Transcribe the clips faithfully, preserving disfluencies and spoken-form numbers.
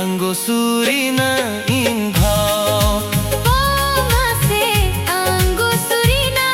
ᱟᱝᱜᱚ ᱥᱩᱨᱤᱱᱟ ᱤᱧ ᱵᱷᱟᱣ᱾ ᱵᱟᱝ ᱢᱟᱥᱮ ᱟᱝᱜᱚ ᱥᱩᱨᱤᱱᱟ᱾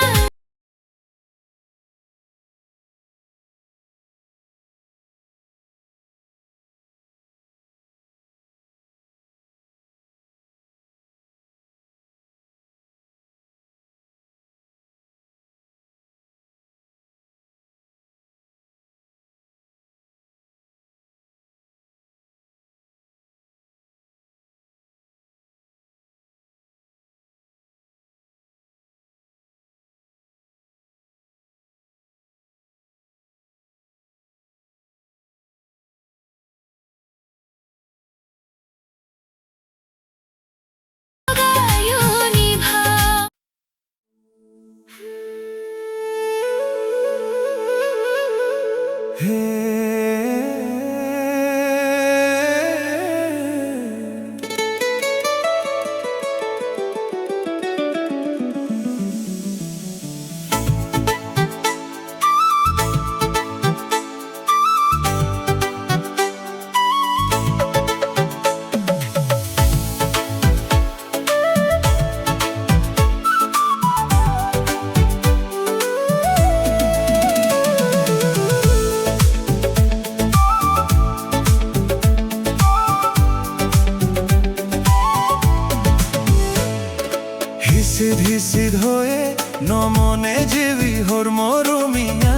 ᱦᱤᱥᱤᱫ ᱦᱤᱥᱤᱫ ᱦᱚᱭᱮ ᱱᱚ ᱢᱚᱱᱮ ᱡᱤᱣᱤ ᱦᱚᱲᱢᱚ ᱨᱩᱢᱤᱧᱟ᱾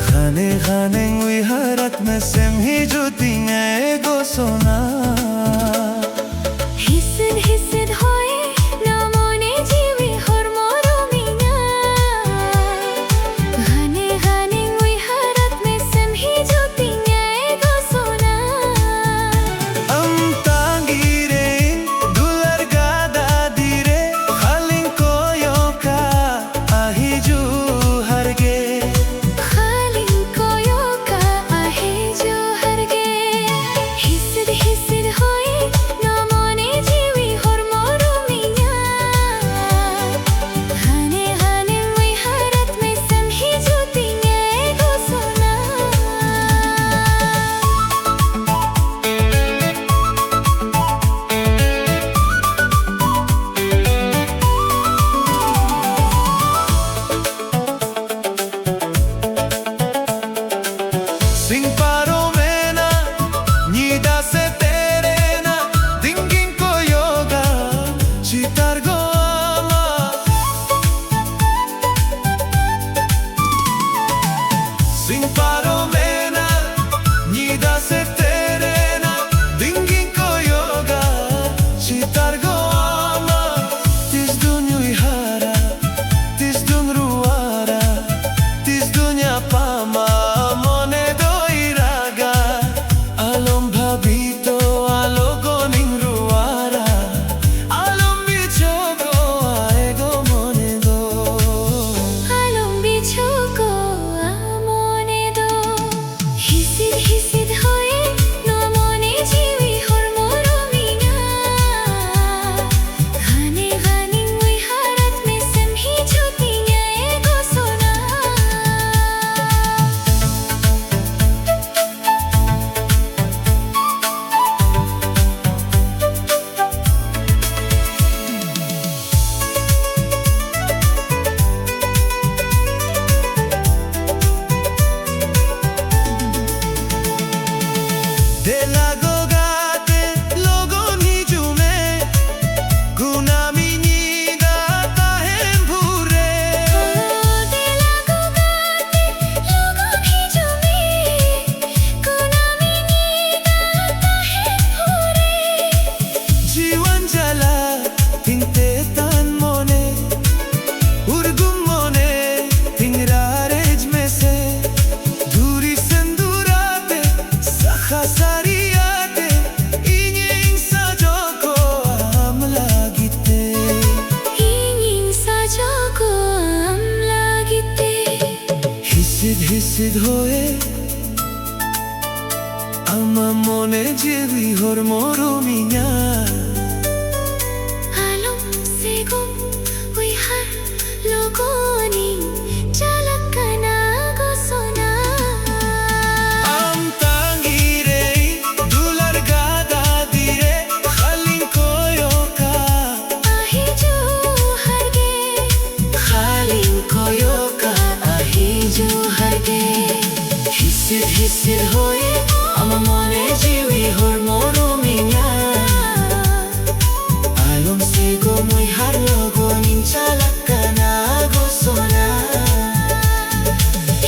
ᱜᱷᱟᱱᱮ ᱜᱷᱟᱱᱮᱧ ᱩᱭᱦᱟᱹᱨᱟᱫ ᱢᱮᱥᱮᱢ ᱦᱤᱡᱩᱜ ᱛᱤᱧᱟ ᱮ ᱜᱚ ᱥᱚᱱᱟ᱾ ᱦᱤᱥᱤᱫ ᱦᱤᱥᱤᱫ ᱦᱚᱭᱮ ᱱᱚ ᱢᱚᱱᱮ ᱡᱤᱣᱤ ᱦᱚᱲᱢᱚ ᱨᱩᱢᱤᱧᱟ᱾ ᱜᱷᱟᱱᱮ ᱜᱷᱟᱱᱮᱧ ᱩᱭᱦᱟᱹᱨᱟᱫ ᱢᱮᱥᱮᱢ ᱦᱤᱡᱩᱜ ᱛᱤᱧᱟ ᱮ ᱜᱚ ᱥᱚᱱᱟ᱾ ᱟᱢ ᱛᱟᱺᱜᱤ ᱨᱮ ᱫᱩᱞᱟᱹᱲ ᱜᱟᱰᱟ ᱫᱤᱨᱮ ᱠᱷᱟᱹᱞᱤᱧ ᱠᱚᱭᱚᱜ ᱠᱟᱜᱼᱟ ᱦᱤᱡᱩᱜ ᱦᱟᱨ ᱜᱮ᱾ ᱠᱷᱟᱹᱞᱤᱧ ᱠᱚᱭᱚᱜ ᱠᱟᱜᱼᱟ ᱦᱤᱡᱩᱜ ᱦᱟᱨ ᱜᱮ᱾ ᱦᱤᱥᱤᱫ ᱦᱤᱥᱤᱫ ᱫᱷᱳᱭᱮ, ᱟᱢᱟᱜ ᱢᱚᱱᱮ ᱡᱤᱣᱤ ᱦᱚᱲᱢᱚ ᱨᱩᱢᱤᱧᱟ᱾ ᱟᱞᱚᱢ ᱥᱮᱜᱚᱢ ᱩᱭᱦᱟᱹᱨ, ᱞᱚᱜᱚᱱᱤᱧ ᱪᱟᱞᱟᱜ ᱠᱟᱱᱟ ᱜᱚ ᱥᱚᱱᱟ᱾ ᱟᱢ ᱛᱟᱺᱜᱤ ᱨᱮ ᱫᱩᱞᱟᱹᱲ ᱜᱟᱰᱟ ᱛᱤᱨᱮ ᱠᱷᱟᱹᱞᱤᱧ ᱠᱚᱭᱚᱜᱟ᱾ ᱟᱹᱦᱤᱡᱩᱦᱟᱨ ᱜᱮ᱾ ᱠᱷᱟᱹᱞᱤᱧ ᱠᱚᱭᱚᱜᱟ, ᱟᱹᱦᱤᱡᱩᱦᱟᱨ ᱜᱮ᱾ ᱦᱤᱥᱤᱫ ᱦᱤᱥᱤᱫ ᱦᱚᱭ, ᱟᱢᱟᱜ ᱢᱚᱱᱮ ᱡᱤᱣᱤ ᱦᱚᱲᱢᱚ ᱨᱩᱢᱤᱧᱟ᱾ ᱟᱞᱚᱢ ᱥᱮᱜᱚᱢ ᱩᱭᱦᱟᱹᱨ, ᱞᱚᱜᱚᱱᱤᱧ ᱪᱟᱞᱟᱜ ᱠᱟᱱᱟ ᱜᱚ ᱥᱚᱱᱟ᱾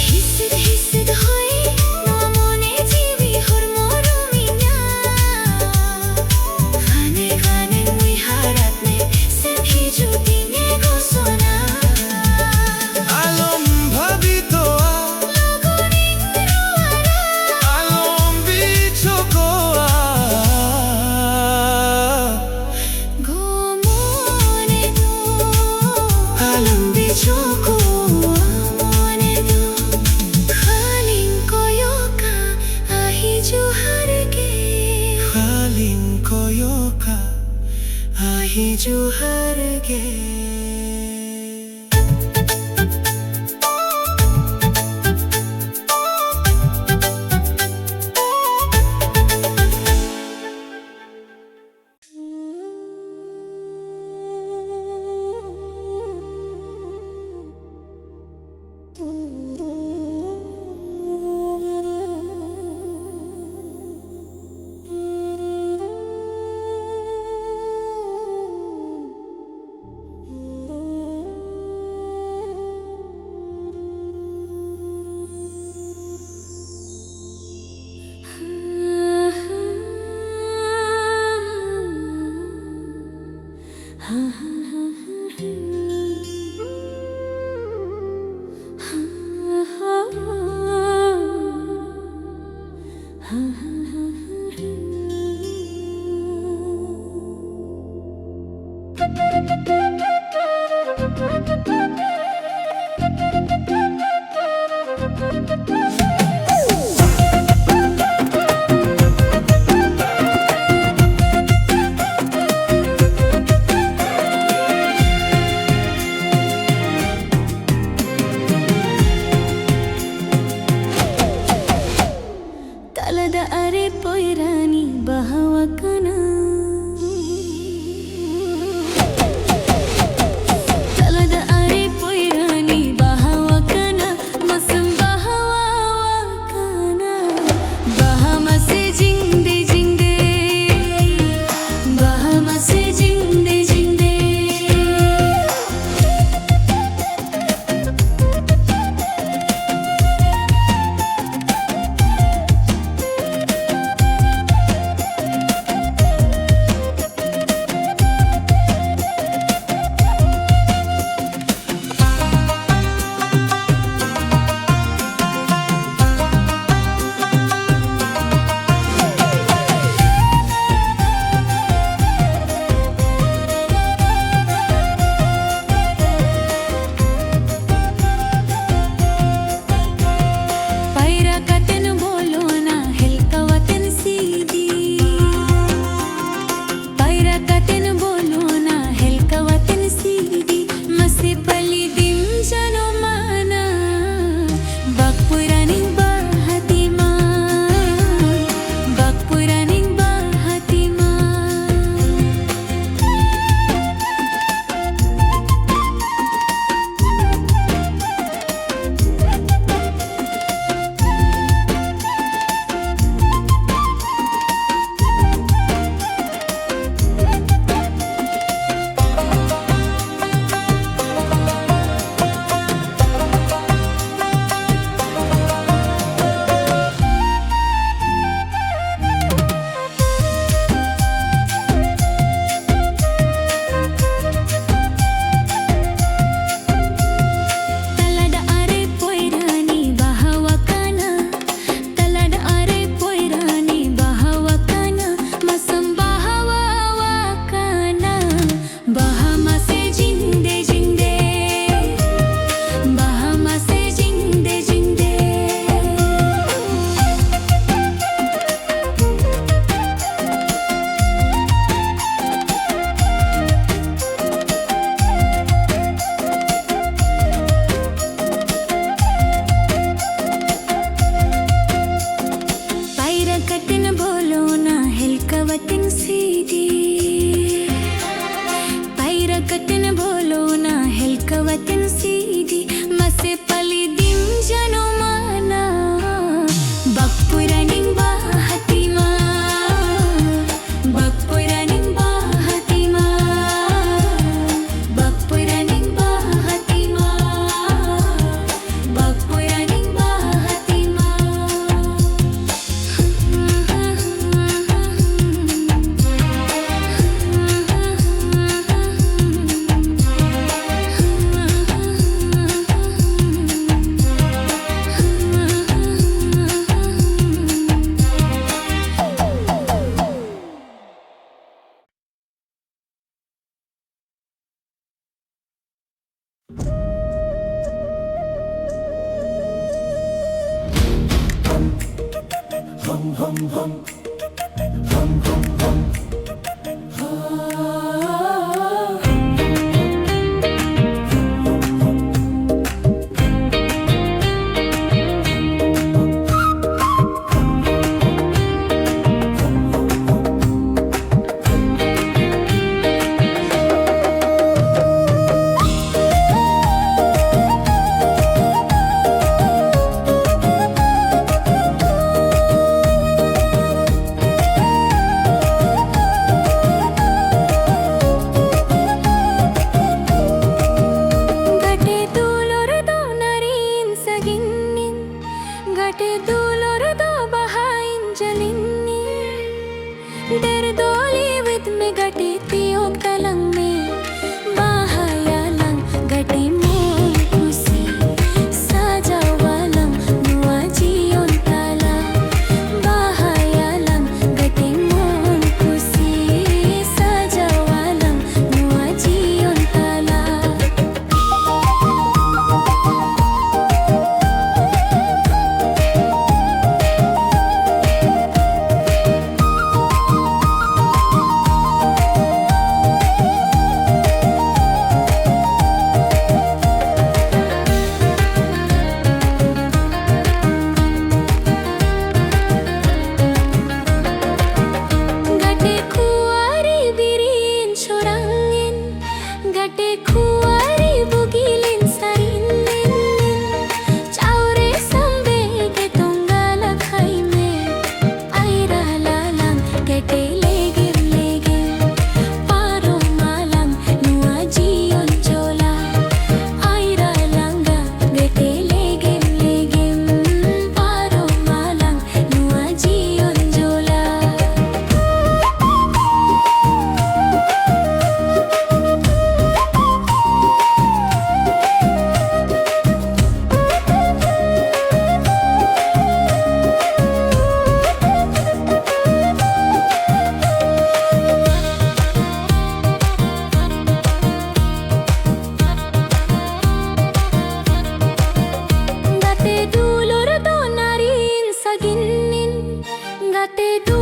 ᱦᱤᱥᱤᱫ ᱦᱤᱥᱤᱫ ᱦᱚᱭ, ᱱᱚᱣᱟ ᱢᱚᱱᱮ ᱡᱤᱣᱤ ᱦᱚᱲᱢᱚ ᱨᱩᱢᱤᱧᱟ᱾ ᱜᱷᱟᱱᱮ ᱜᱷᱟᱱᱮ ᱩᱭᱦᱟᱹᱨᱟᱫ ᱢᱮ, ᱥᱮᱢ ᱦᱤᱡᱩᱜ ᱛᱤᱧᱮ ᱜᱚ ᱥᱚᱱᱟ᱾ ᱟᱞᱚᱢ ᱵᱷᱟᱵᱤᱛᱚᱜᱼᱟ, ᱞᱚᱜᱚᱱᱤᱧ ᱨᱩᱣᱟᱹᱲᱟ᱾ ᱟᱞᱚᱢ ᱵᱤᱪᱷᱳᱠᱚᱜᱼᱟ᱾ ᱜᱚ ᱢᱚᱱᱮ ᱫᱚ᱾ ᱟᱞᱚᱢ ᱵᱤᱪᱷᱳᱠᱚᱜᱼᱟ ᱢᱚᱱᱮ ᱫᱚ᱾ ᱠᱷᱟᱹᱞᱤᱧ ᱠᱚᱭᱚᱜᱟ ᱟᱹᱦᱤᱡᱩᱦᱟᱨ ᱜᱮ᱾ ᱠᱷᱟᱹᱞᱤᱧ ᱠᱚᱭᱚᱜᱟ ᱟᱹᱦᱤᱡᱩᱦᱟᱨ ᱜᱮ᱾ ᱛᱟᱞᱟᱫᱟ ᱟᱨᱮ ᱯᱚᱭᱨᱟᱱᱤ ᱵᱟᱦᱟᱣ ᱟᱠᱟᱱᱟ᱾ ᱛᱟᱞᱟᱫᱟ ᱟᱨᱮ ᱯᱚᱭᱨᱟᱱᱤ ᱵᱟᱦᱟᱣ ᱟᱠᱟᱱᱟ᱾ ᱢᱟᱥᱮᱢ ᱵᱟᱦᱟᱣ ᱟᱠᱟᱱᱟ᱾ ᱵᱟᱦᱟ ᱢᱟᱥᱮ ᱡᱤᱝᱫᱮ ᱡᱤᱝᱫᱮ᱾ ᱵᱟᱦᱟ ᱢᱟᱥᱮ ᱡᱤᱝᱫᱮ ᱡᱤᱝᱫᱮ᱾ ᱜᱟᱛᱮ ᱫᱩᱞᱟᱹᱲ ᱫᱚ ᱱᱟᱹᱨᱤᱭᱮᱱ ᱥᱟᱹᱜᱤᱧ ᱱᱤᱱ, ᱜᱟᱛᱮ ᱫᱩᱞᱟᱹᱲ ᱫᱚ ᱵᱟᱦᱟᱭᱮᱱ ᱡᱟᱹᱞᱤᱧ ᱱᱤᱱ᱾ ᱰᱮᱨ ᱫᱚ ᱞᱤᱣᱤᱛ ᱢᱮ ᱜᱟᱛᱮ ᱛᱤᱭᱳᱜ ᱛᱟᱞᱟᱝ ᱢᱮ᱾ ᱵᱟᱦᱟᱭᱟᱞᱟᱝ ᱜᱟᱛᱮ ᱢᱚᱱ ᱠᱩᱥᱤ, ᱥᱟᱡᱟᱣᱟᱞᱟᱝ ᱱᱚᱣᱟ ᱡᱤᱭᱚᱱ ᱛᱟᱞᱟ᱾ ᱵᱟᱦᱟᱭᱟᱞᱟᱝ ᱜᱟᱛᱮ ᱢᱚᱱ ᱠᱩᱥᱤ, ᱥᱟᱡᱟᱣᱟᱞᱟᱝ ᱱᱚᱣᱟ ᱡᱤᱭᱚᱱ ᱛᱟᱞᱟ᱾ ᱠᱟᱛᱮ ᱫᱩ